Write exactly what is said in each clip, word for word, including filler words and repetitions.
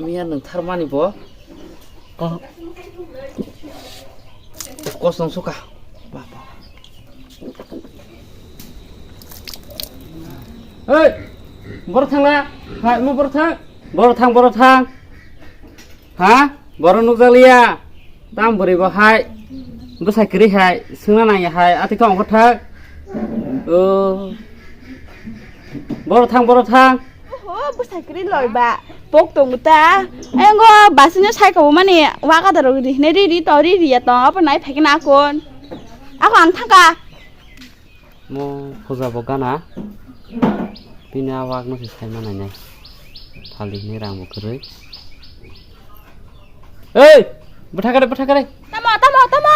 Miya nwng tharmani bo. Ko-, kosong suka. Ba, ba. Hei, borok thang na? Hai, mo borok thang. Borok thang, borok thang. Ha? Borok nukjakliya. Tam bwrwi bo hai. Bwsai kwrwi hai. Swngna nangya hai. Atwi khe ongkha thak. O. Borok thang, borok thang. Oho, bwsai kwrwi loi ba. Pok tongo ta. Engo basino sai kabo mani waga daro ri hne ri ri to ri ri ya to. Apa nai phekna akon. Ako ang thangka. Mo puja bo gana. Bini a wak no se sai manai nai. Thali hwnwi rang bo kwrwi. Ei! Bwtha kare, bwtha kare. Tamo, tamo, tamo.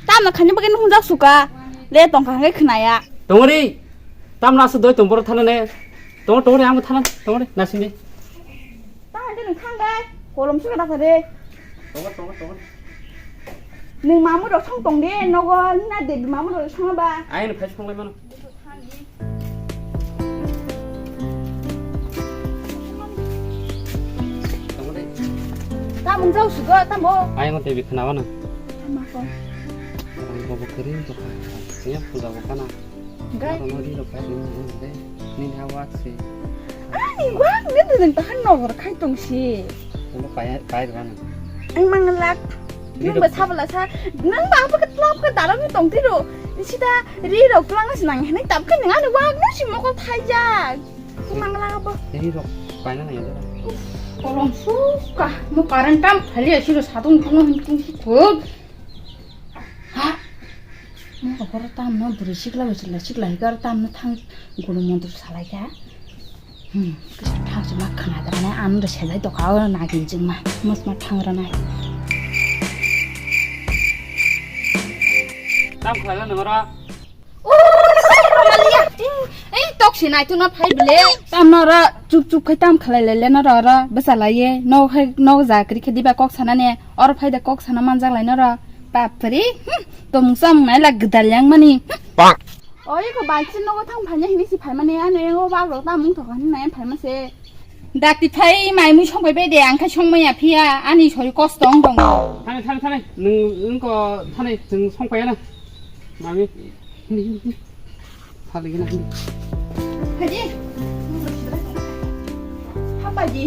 Tamo khani bagwi nung jak suka. Le tong kha hwnwi khwnaya. Tongori. Tam na su doi tong boro thana ne. Tong, tongori ang thana. Tongori nasini. Ta hande nung thang dai. Kolom suka da kare. Tongori, tongori, tongori. Nung mamu rok song tong de nogo na de mamu rok song ba. Ai no phai song lai mano. Tamo de. Tamo jauh sugo tamo. Ai no te bi khna wana. Tamo ko. Ang ko bo kering to. Nya puja bo kana. Gai. Ano di lo kai ni de. Ni ha wak se. Ani wak ni de ta han no khai tong si. Ulo pai pai wana. Ang manglak. Nung ba sabala sa, nung ba apa ke tlap ke dalam ni tong tiro. Sida ri rok tlang si nang hene tap ke nang ani wak no si mokol thaijak. Ku mangla apa? Ri rok paina nang ya. Kolom suka, mo current tam phali asi ro satung tungno hin tung si khuk. Ha? Mo kokoro tam no buri sikla buri sikla sikla hikar tam no thang gulu mondur salai ka. Hmm, kisa thang sima khana dana, ano da sejai toka o nagin jingma, mosma thang rana. Tam khlai la nang ora? O, Romalia, ei, ei, tok si nai tu na phai bile. Tam na ra, chup chup khai tam khlai le le na ra ra, basa lai ye, no khai, no ja kri khe diba kok sana ne, or phai da kok sana manjak lai na ra. Bapre, hmm, to mung sam nai la gdal yang mani. Pak. Oi ko bai chin nogo thang phanya hini si phaimani ano yango bag rok ta mung thok hini nai phaima se. Dakti phai mai mui song bai bai de ang khai song maya phiya ani sori kosto ong dong. Thani thani thani nung nung ko thani chwng song paya na. Mami. Hini hini hini. Thali gina hini. Haji. Hapaji.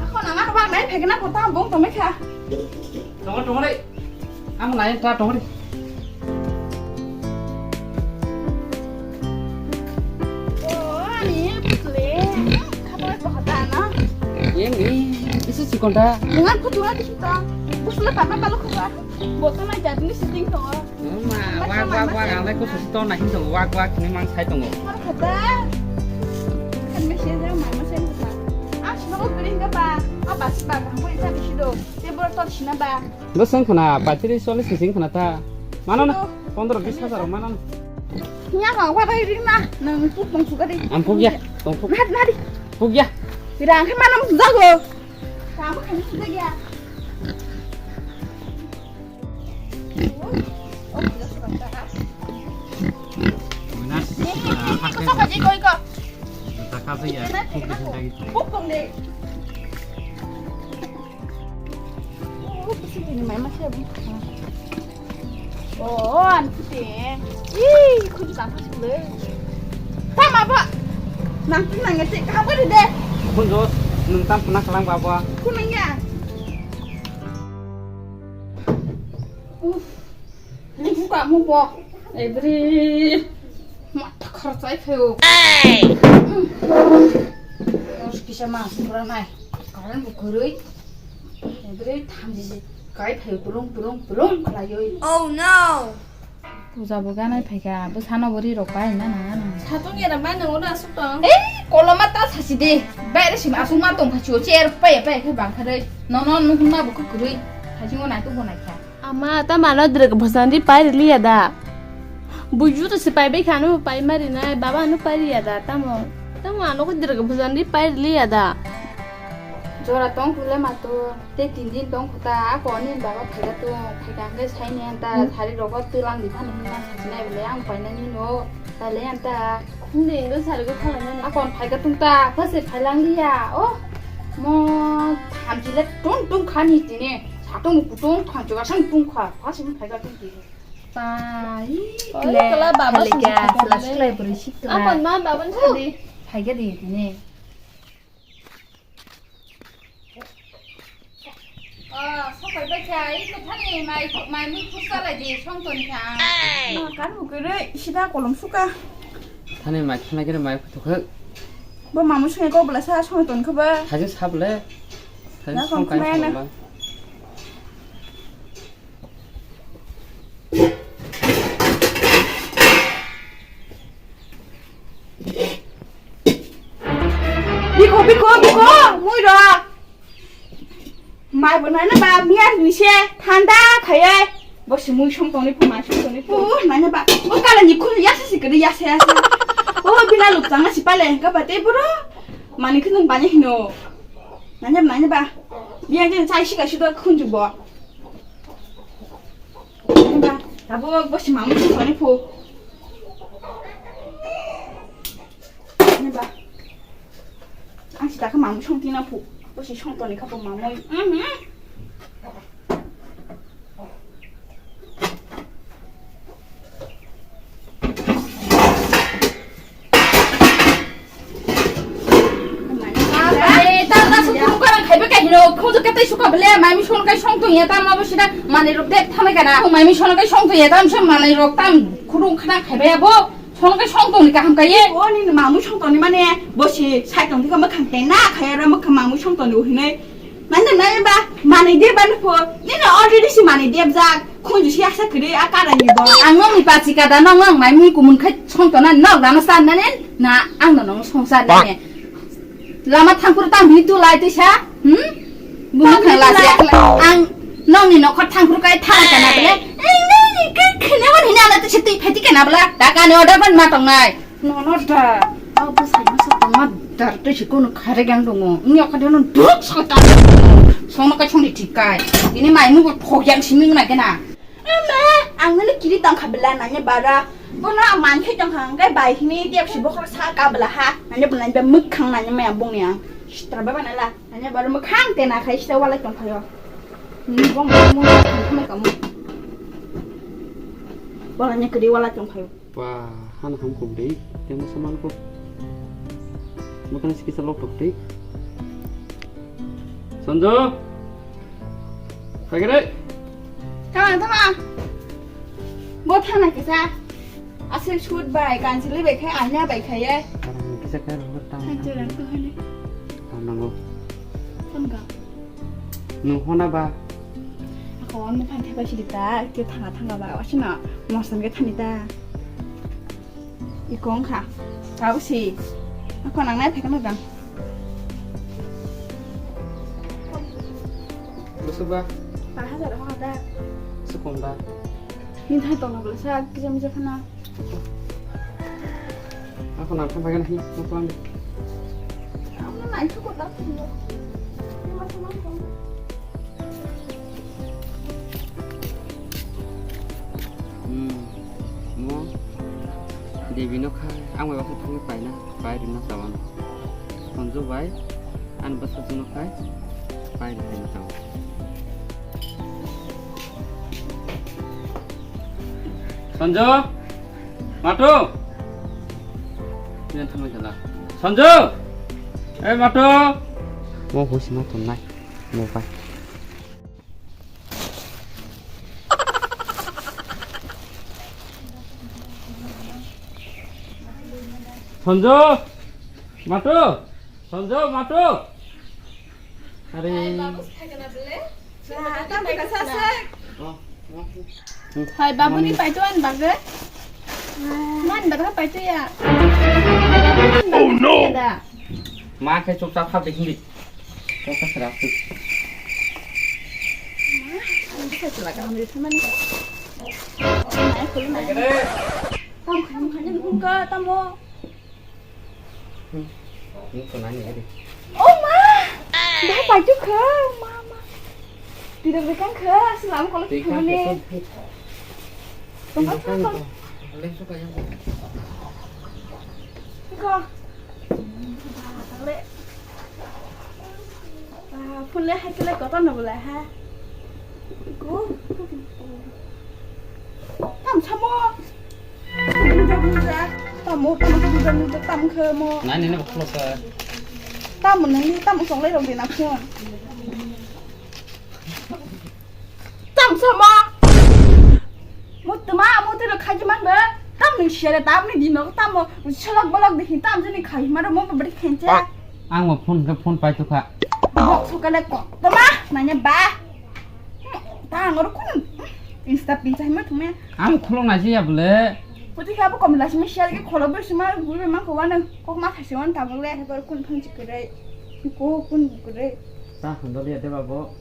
Ako nang ano bag nai phekna ko ta bong tong kha. Tongo tongo re. Ang lain ta tongo re. Oh, ani putli. Khabar ko hata na. Em ni, isu sikon ta. Ngan ko dua di kita. Busla papa balu ko ba. Botol nai jatni sitting tongo. Ma, wak wak wak ang lai ko susi ton na hin tongo wak wak ni mang sai tongo. Mar khata. Kan me se jang ma ma sai khata. Ang sino ko bring ka ba. A bas ba ka ko ita bisi do. Te bor tor sina ba. Bwswng khna, paitiri cholish ni sing khna ta. Mano na, pondro bis hajar rok mano na. Nya ka wa bai ring na, nang puk tong suka di. Ang puk ya, tong puk. Nadi, nadi. Puk ya. Pira ang khe mano jago. Kamu kan suka ya. Oh, oh, sudah suka ta. Mana? Ini, ini, ini, kau tak aja kau iko. Tak aja ya. Puk di sini lagi. Puk tong deh. Oh, bisi ni mai ma se. Oh, an pute. Ih, khun ta pha sule. Tama ba. Nang tin nang ngete ka ba de. Khun jo, nung tam puna kalang ba ba. Khun nang ya. Uff. Ni buka mu bo. Ebri. Mata kharchai pheo. Os kisa ma sura nai. Karan bu kurui. Ebri thamji kai pheo tulung tulung tulung khlaioi. Oh no. Puja bo ganai phaikha, bo sano bo ri rok pai na na na. Satung era bai nang ora suk tong. Ei, koloma ta sasi de. Bai re sim asung ma tong kha chu, cher pai pai khe bang kha dei. No no nu hun ma bo kha kurui. Thajing o nai tu bo nai kha. Ama, tamo ano dwrwk bwsandi pai rwliya da? Buju to se pai bai kha, ano pai ma rinai, baba ano pai riya da, tamo? Tamo ano khe dwrwk bwsandi pai rwliya da? Jora tong kule ma to, te tin din tong khuta, ako ni baba phaika to, phaika hwnkhe saini anta, Hmm. Thari rogo twilang di phano hinna sasinai bole, ang painani no, tale anta. Hindi, hindi, sari ko phala nani. Ako phaika tong ta, phase phailang liya, oh, mo, thamchi le tong tong khani tini, satong kutung thamchi ka sang tong kha, phase phaika tong tini. Pa, ih, Oh, kle, kla baba kle sing kya, kya sila kle. Sila beri sik kla. Aman ma baba ni sadi. Phaika di tini. Oh, sopai bai kha, i kwthani mai, mai mui khuk salai di, song toni kha. Ma, kan bo kwrwi, sida kolom suka. Thani mai thana khe mai khuk thuk. Bo mamu swnge ko bwla sa song ton kha ba. Thajin sable. Thajin Na song kon kai khmaya na. Song ba. Biko, biko, biko, mui rok. Mai bo nana ba miya ni se thanda khaye. Bo si mui song toni phu, mai song toni phu. Oh, nana ba. O kala ni khul yasa si kede yasa yasa. O bina lup tanga si pale ka ba te bro. Mani khunung bani hino. Nana ba, nana ba. Biya jeng chai si ka si do khunju bo. Neba, tabuk bosi mamu songtoni phu. Neba. Ang si takha mamu songtina phu. Bosi songtoni kha phu mamui. Mhm. Ai, ta, ta, sung, sung, karang khaiba kai hino, khunju katai suka bele, mai mi song kai song tong ya, ta, ma bo sida, mani rok dek thamai kana, mai mi song kai song tong ya, ta, mse mani rok tam, khurung khana khaiba ya bo, song kai song tong ni kaham kai ye. O ni mamu song tong ni mane, bo si sai tong thika makhang te na, khaya ra makhang mamu song tong ni o hinai. Nanda nai ba, mani de ba ni pho, ni na already si mani de jak, khunju si asa kiri a kara ni bo. Ang nong ni pachi kada nong ang mai mi kumun khai song tong na, nok dana san na ne, na ang no nong song san na ne. Lama thangphuru tang bini tu lai tisa, hmm? Bini Tang bini khang la tu lai. Siya khlai. Ang nokni nokhor thangphuru kai thang kana bele. Ei, nokni khe khene wan hini ana tisa twi phai ti kana bela. Dakani order ban ma tongnai. Nono da. Abo sai masa tongma dar twi si kono khare gang dongo. Ni okha de no duk song ta. Song no kai song ni thik kai. Ini mai mu bo phok yang simi na kena. Ama, ang nini kiri tong kha bela nanya bara. Bono ang man khai tong kha, hingke bai hini tiap si bokhorok sa ka bela ha. Nanya bo nanya mwkhang nanya maya bung ni ang. Sitra baba nala, nanya bara mwkhang te na khai sita walai tong khayo. Ni bong bong mo thang thang kamu. Wala nya kiri walai tong khayo. Ba, han ham kum dei, temo saman ko. Makana sikisa lok tok dei. Sanjo. Phai khe re. Tama, tama. Bo thana kisa. Aswk sut bai, kansili bai khai, aina bai khai ye. Arang kisa khai rang tang. Hai, jorang to hane. Tang nango. Tang ga. Nung hona ba. Ako ang phan theba sidi ta, ke thanga thanga ba, wasina mosam ke thani ta. Iko wngkha. Tausi. Ako nangnai phaikhe moikang. Bwswk ba? Pah hajar wngkha da. Bwswk kom da? Nini thani tongna bwlasa kisa misa phano. Ako nang thang phaikhe nahi, nang thang. Ako nang thang kota. Hmm, mo Devi no khai, ang bai baksa thangwi paina, pai rina tawano. Sonjo bai, ani bwsajwk no khai, pai rina tawano. Sonjo, Matu. Yan thangwi jala. Sonjo, eh Matu. Mo huisima tonnai, mo pai. Sonjo! Matu! Sonjo, Matu! Are. Oh, oh. Hai, babu ni paito an bagwi. Man bagwi paito ya. Oh, no! Ma khe chupchap kha de hindi. Kok ka sera tu. Ang bisa celaka hamil sama ni. Naik dulu naik. Tam kamu hanya nunggu tamo. Hmm. Ini kena ni tadi. Oh ma. Bai pai tu khe, ma, ma. Tidak dekan khe, asal aku kalau Tidak kemana? Dekan. Tunggu, tunggu. Tidak dekan. Kok. Phone le hai kele kotor no bole ha. Ko. Tam samo. Buja buja. Tamo tamo buja buja tam khe mo. Nani ne khulok ka. Tamo nang tam song lai rong de na phone. Tam sama. Mo tama mo tero khaji man ba. Tam ni siara tam ni dino tam mo. Chalak balak de tam jani khai maro mo bari khenche. Ang mo phone ke phone pai tukha. Bok sukale ko. Tama nanya ba. Ta ngor kun. Insta pin chai ma thume. Ang khulok na jiya bole. Poti kha bo kom la simi siara ke kholo bo sima bu ma ko wana. Kok ma khasi wan ta bole. Bor kun phang chikre. Ko kun kre. Ta handol ya de babo.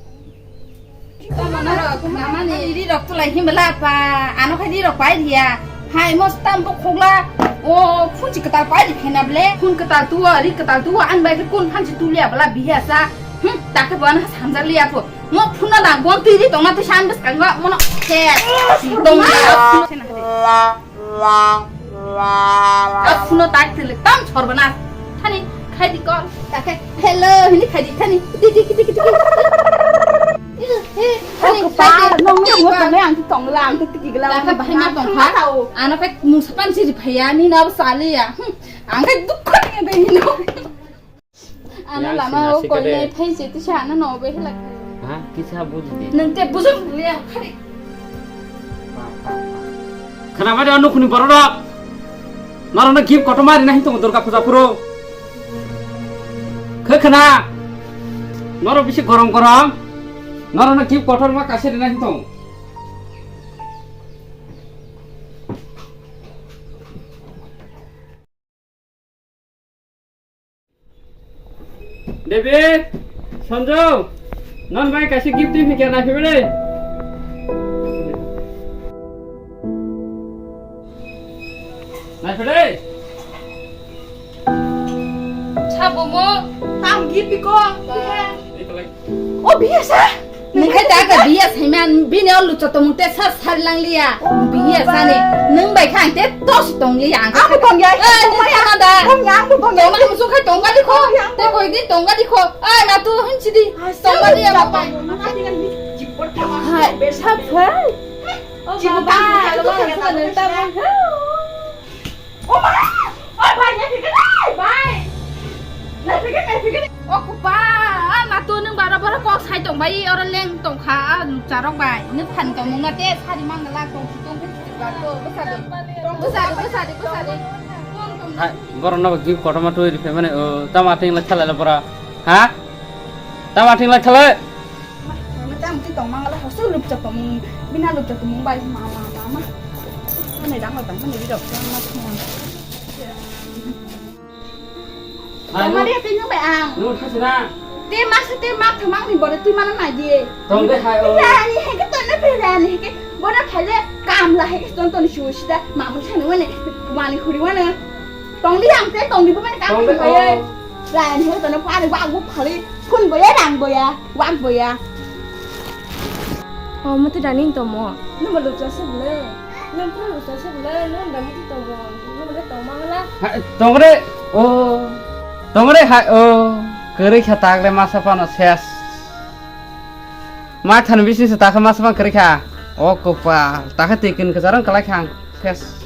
Mama ni ri rok tulai him bela pa, ano khai ri rok pai ria. Hai mos tam bo khogla. O phun chi ketal pai ri khena ble. Phun ketal tuwa, ri ketal tuwa, an bai kun phan chi tulia bela biya sa. Hmm, ta khe bo an ha samjak lia pho. Mo phun na dang bon tui ri tong na tu san bes kang mo no. He. Tong na. A phuno tak tele tam sorbanas. Thani khai di call. Ta khai hello hini khai di thani. Di di di di di. Thani khai di. Nong nong mo tong ang tong la ang tiki gla. Ta khai bahai ma tong kha. Ano khai musapan si phaya ni na sali ya. Ang khai dukho ni de hino. Ano lama o koi nai phai se tisa ano no be hela. Ha, kisa buji di. Nang te bujung le khari. Khana ma da nukuni borok. Naro na gift kotor ma ri na hintung Durga puja puro. Khe khana. Naro bisi gorom gorom. Naro na gift kotor ma kasi ri na hintung. Devi, Sanju, non bai kaisa gift twi phikya naiphai de. Naiphai de. Sabo mo. Tam gift ko. Ni kalai. O biya sa. Nung khai ta ka biya saiman bini o lucha tongmung te sa sar lang liya. Biya sani nung bai khang te tos tong liya ang. Abo tong ya. Eh, ni sama da. Tong ya, abo tong ya. Tong ma musu khai tong ga di kho. Te koi di tong ga di kho. Ai na tu hin si di. Tong ga di ya bai. Hai, sa phai. O baba, lo ma sa nung ta mo. O ma! O bai, nai phikiri, bai! Nai phikiri, nai phikiri. O kupa, a ma tu nung bara bara kok sai tong bai, oro leng tong kha, a charok bai. Nung phan tong nung na te sari mang na la tong si tong phikiri ba to, bwsa de. Bwsa de, bwsa de, bwsa de. Hai, borok no gift kotorma twi ri phaimani, o, tamo ating la khala la bora. Ha? Tamo ating la khala? Mama, tamo twi tong mangala, hoso lupcha tong, bina lupcha tong bai, mama, mama. Mane dang tang, mane bidok tang, ma tong. Hai, tong mari, tini bai ang. Lu khasina. Te masa te ma thamang ni bore twi mana nai di. Tong de hai o. Rani he ke tong na pe rani he ke. Bona phale kam la he ke tong tong shu sida, mamu sanu wane, wani khuri wane. Tong di ang te, tong di bo mane kam. Tong de bai. O. Rani he tong na pare wa gu phale. Phun boya, rang boya, wak boya. O, mate dani tomo. Numa lucha se bole. Numa pura lucha se bole. Numa dami ti tomo. Numa le toma ngala. Ha, tongre. O. Tongre ha, o. Kere kha tagle masa pano ses. Ma than bisi se takha masa pan kere kha. O kopa. Takha tikin ke jarang kalai khang. Ses.